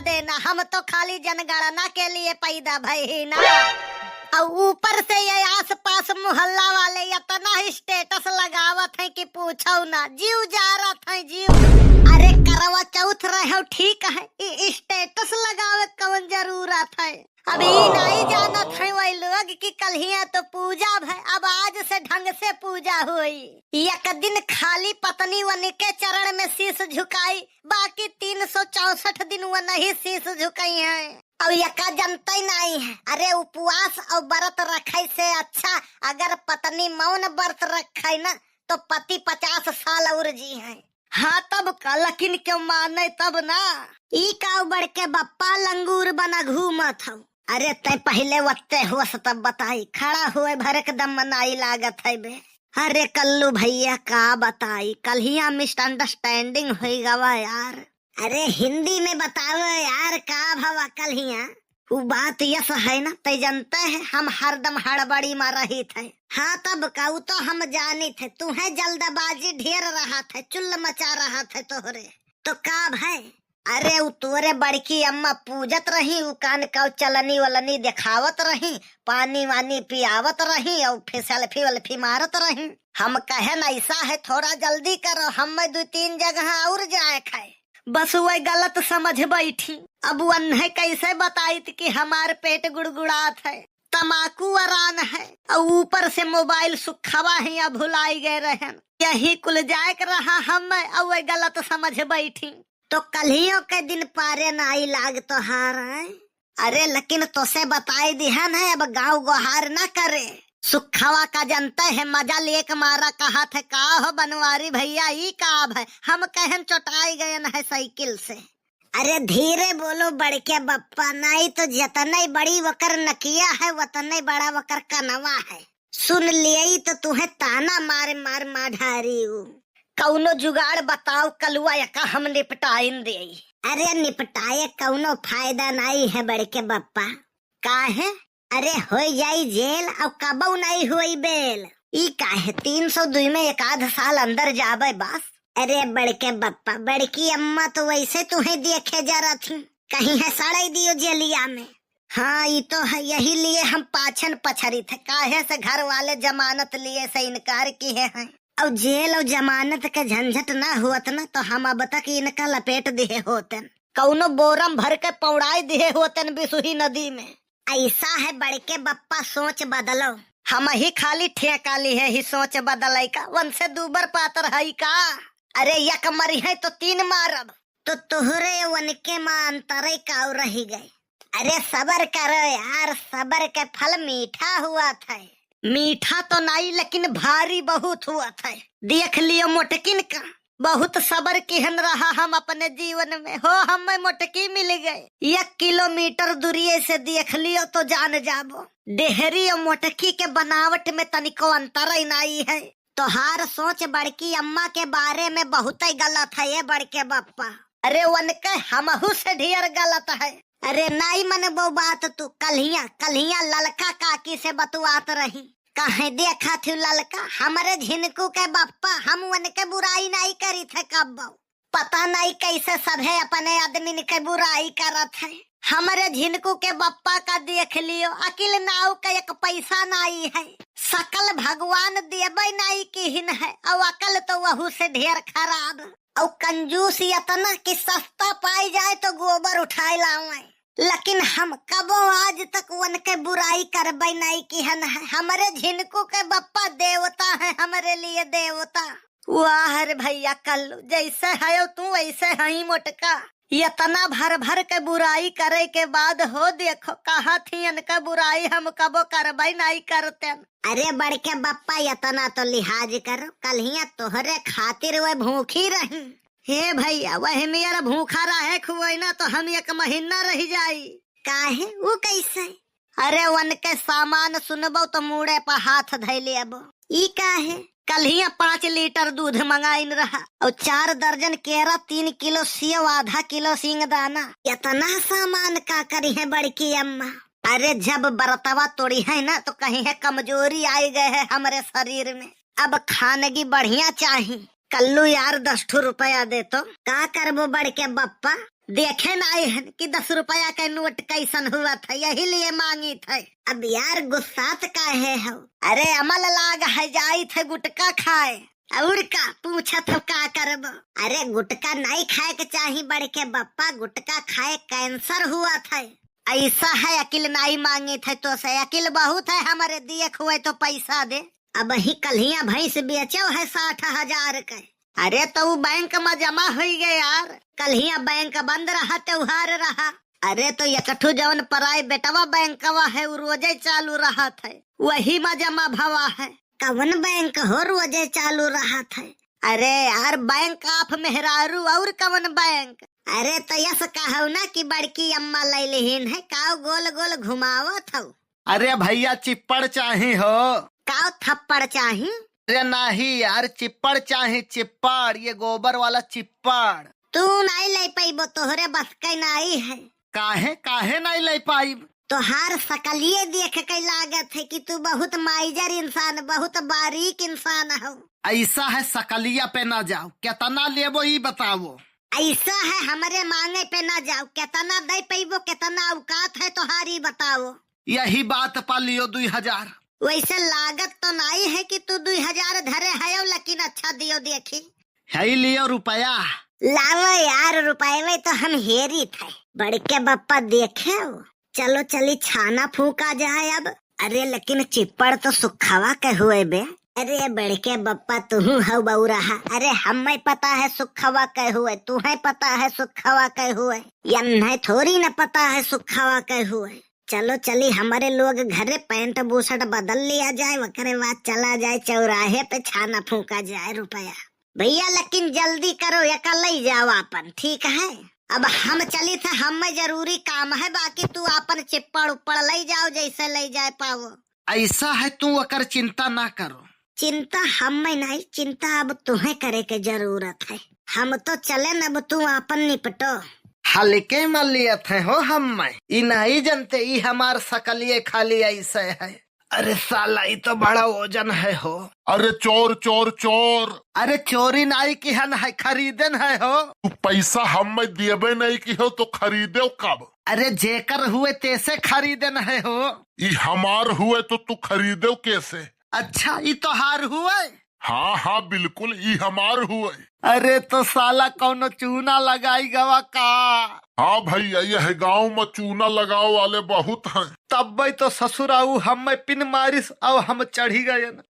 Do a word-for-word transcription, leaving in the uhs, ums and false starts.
देना, हम तो खाली जनगणना के लिए पैदा भई ही ना। और ऊपर से ये आसपास मोहल्ला वाले इतना status लगावत हैं कि पूछो ना, जीव जारत है जीव। अरे करवा चौथ रहे हो ठीक है, इ status लगावे कौन जरूरत है? अब ई नाई जानत है वही लोग कि कल्हिया तो पूजा भय, अब आज से ढंग से पूजा होई। एक दिन खाली पत्नी वनिके चरण में शीश झुकाई, बाकी तीन सौ चौसठ दिन वनही शीश झुकइहैं। अब यका जनतै नाई है, अरे उपवास और व्रत रखै से अच्छा अगर पत्नी मौन व्रत रखै न तो पति पचास साल और जीहैं। हाँ तब का, लेकिन क्यों माने तब ना। ई का बड़के बप्पा लंगूर बना घूमत हौ? अरे तै पहिले वत्ते होस तब बताई, खड़ा होए भर एकदम मनाई लागत है बे। अरे कल्लू भैया का बताई, कल्हिया misunderstanding होई गवा यार। अरे हिंदी में बताओ यार, का भवा कल्हिया? उ बात यस है ना, तै जनते है हम हरदम हड़बड़ी मा रहित है। हाँ तब का, उ तो हम जानित है, तुहैं जल्दबाजी ढेर रहत है, चुल्ल मचा रहत है तोहरे। तो का भय? अरे उ तोरे बड़की अम्मा पूजत रही, उ कान का चलनी वलनी देखावत रही, पानी वानी पियावत रही और फिर selfie वल्फी मारत रही। हम कहेन ऐसा है थोड़ा जल्दी करो, हम्मे दू तीन जगह और जाए खाए। बस वह गलत समझ बैठी। अब वन्हे कैसे बताइत कि हमार पेट गुड़गुड़ात है, तमाकू अरान है और ऊपर से मोबाइल सुखवा है या भुलाई गए रहन। यही कुल जाए के रहा हम्मे और वह गलत समझ बैठी। तो कल्हियों के दिन पारे नाई लाग तोहार है। अरे लेकिन तोसे बताई दिहन है, अब गाँव गोहार ना करे। सुखवा का जनते है, मजा लेके मारा कहत है, का हो बनवारी भैया, ई का अब है? हम कहन चोटाई गयन है साइकिल से। अरे धीरे बोलो बड़के बप्पा, नाई तो जतने बड़ी वकर नकिया है, वतने बड़ा वकर कनवा है। सुन लियई तो तुहैं ताना मारे मार मार ढारी उ। कौनो जुगाड़ बताओ कलुआ, यका हम निपटाइन देई। अरे निपटाए कौनो फायदा नाई है बड़के बप्पा। काहे? अरे हो जाई जेल और कबऊ नाई होई बेल। ई काहे तीन सौ दुई में एक आध साल अंदर जाबे बस। अरे बड़के बप्पा, बड़की अम्मा तो वैसे तुहैं देखे जरत थी, कहीं है सड़ाई दियो जेलिया में। हाँ, ई तो है, यही लिए हम पाछन पछरित है, काहे से घर वाले जमानत लिए से इनकार किहे हैं। और जेल और जमानत के झंझट ना होत ना, तो हम अब तक इनका लपेट दिहे होतन, कौनो बोरम भर के पौड़ाई दिहे होतन बिसुही नदी में। ऐसा है बड़के बप्पा, सोच बदलो। हम ही खाली ठेका लिहे ही सोच बदलै का, वनसे दूबर पातर है का? अरे यक मरिहैं तो तीन मारब। तो तोहरे वनके मा अंतरे काऊ रही गए। अरे सबर करो यार, सबर के फल मीठा हुआ था। मीठा तो नाई लेकिन भारी बहुत हुआ था। देख लियो मोटकिन का, बहुत सबर किहन रहा हम अपने जीवन में। हो हमें मोटकी मिल गए। एक किलोमीटर दूरिये से देख लियो तो जान जाबो। डेहरी और मोटकी के बनावट में तनिको अंतर ही नाई है। तोहार सोच बड़की अम्मा के बारे में बहुतै गलत है ये बड़के बप्पा। अरे वनके हमहू से ढेर गलत है। अरे नाई मनबो बात तू, कल्हिया, कल्हिया ललका काकी से बतुआत रही। कहे देखा थी ललका, हमरे झिनकू के बप्पा, हम वनके बुराई नाई करी थे कब्बो। पता नाई कैसे सभे अपने आदमी के बुराई करत है। हमरे झिनकू के बप्पा का देख लियो, अकिल नाव का एक पैसा नाई है। सकल भगवान देबे नाई किहिन है, और अकल तो वहू से ढेर खराब। और कंजूस यतना कि सस्ता पाई जाए तो गोबर उठाए लावे। लेकिन हम कबो आज तक वनके बुराई करबे नाई किहन है। हमरे झिनकू के बप्पा देवता है, हमरे लिए देवता। वाह रे भैया कल्लू, जैसे हयो तू वैसे हई मोटका। यतना भर भर के बुराई करे के बाद हो देखो, कहा थी इनका बुराई हम कबो करबे नाई करतेन। अरे बड़के बप्पा, यतना तो लिहाज करो, कल्हिया तोहरे खातिर वह भूखी रही। हे भैया, वह मेरा भूखा रहे खुए ना तो हम एक महीना रह जाई। काहे? वो कैसे? अरे वनके सामान सुनबो तो मूड़े पर हाथ धै लेबो। ई काहे? कल्हिया पाँच लीटर दूध मंगाइन रहा और चार दर्जन केरा, तीन किलो सेव, आधा किलो सींगदाना। इतना सामान का करिहैं बड़की अम्मा? अरे जब बरतवा तोड़िहैं ना तो कहिहैं कमजोरी आई गए है हमरे शरीर में, अब खानगी बढ़िया चाही। कल्लू यार, दस ठो रुपया दे तो। का करबो बड़के बप्पा, देखे नाई हन कि दस रुपया के नोट कैसन हुआ था, यही लिए मांगी थे। अब यार गुस्सात काहे हो? अरे अमल लाग है, जाई थे गुटका खाए। और का पूछत हो, का करब? अरे गुटका नाई खाए के चाही बड़के बप्पा, गुटका खाए कैंसर हुआ था। ऐसा है अकिल नाई मांगी थे तो से, अकिल बहुत है हमरे, दिए हुए तो पैसा दे। अब ही कल्हिया भैंस बेचो है साठ हजार के। अरे तो उ बैंक में जमा होई गए यार, कल्हिया बैंक बंद रहा, त्योहार रहा। अरे तो एकठू जवन प्राइवेटवा बैंकवा है, उ रोजे चालू रहत है, वही में जमा भवा है। कवन बैंक हो रोजे चालू रहत है? अरे यार, बैंक ऑफ मेहरारू, और कवन बैंक? अरे तो यस कहू ना कि बड़की अम्मा लैलिहीन है, काव गोल गोल घुमावत हऊ? अरे भैया, चिप्पड़ चाही हो। काव थप्पड़ चाही? अरे नाही यार, चिप्पड़ चाही, चिप्पड़, ये गोबर वाला चिप्पड़। तू नाई ले पैबो, तोहरे बस के नाई है। काहे, काहे नाई ले पाइब? तोहार सकलिए देख के लागत है कि तू बहुत माइजर इंसान, बहुत बारीक इंसान हो। ऐसा है, सकलिया पे ना जाओ, कितना लेबो ई बताओ। ऐसा है, हमरे मांगे पे ना जाओ, कितना दे पैबो, कितना औकात है तोहारी बताओ। यही बात पा लियो दुई हजार। वैसे लागत तो नाई है कि तू दुई हजार धरे है, लेकिन अच्छा दियो देखी। है लियो रुपया। लावो यार, रुपये में तो हम हेरी थे। बड़के बप्पा देखे हो, चलो चली छाना फूका जाए अब। अरे लेकिन चिप्पड़ तो सुखवा के हुए बे। अरे बड़के बप्पा तुहू हौ बौराहा। अरे हमें पता है सुखवा के हुए, तुहे पता है सुखवा के हुए, यन्हे थोड़ी न पता है सुखवा के हुए। चलो चली हमरे लोग घरे पैंट बुशर्ट बदल लिया जाए, ओकरे बाद चला जाए चौराहे पे छाना फूका जाए रुपया। भैया लेकिन जल्दी करो, एका लई जाओ आपन, ठीक है? अब हम चली थे, हमें जरूरी काम है, बाकी तू आपन चिप्पड़ उप्पड़ लई जाओ, जैसे लई जाए पाओ। ऐसा है, तू ओकर चिंता ना करो। चिंता हमें नहीं, चिंता अब तुहे करे के जरूरत है। हम तो चले न, अब तू आपन निपटो। हल्के में लियत है हो हमें, ई नहीं जनते ई हमार सकलिए खाली ऐसे है। अरे साला, ई तो बड़ा वजन है हो। अरे चोर, चोर, चोर। अरे चोरी नाई किहन है, खरीदन है हो। तू पैसा हमें दियबे नहीं किहो तो खरीदेव कब? अरे जेकर हुए तेसे खरीदन है हो। ई हमार हुए तो तू खरीदेव कैसे? अच्छा, ई तोहार हुए? हाँ, हाँ, बिल्कुल, ई हमार हुए। अरे तो साला कौनो चूना लगाई गवा का? हाँ भैया, यह गांव में चूना लगावे वाले बहुत हैं। तब्बे तो ससुरा ऊ हमें पिन मारिस और हम चढ़ी गए न।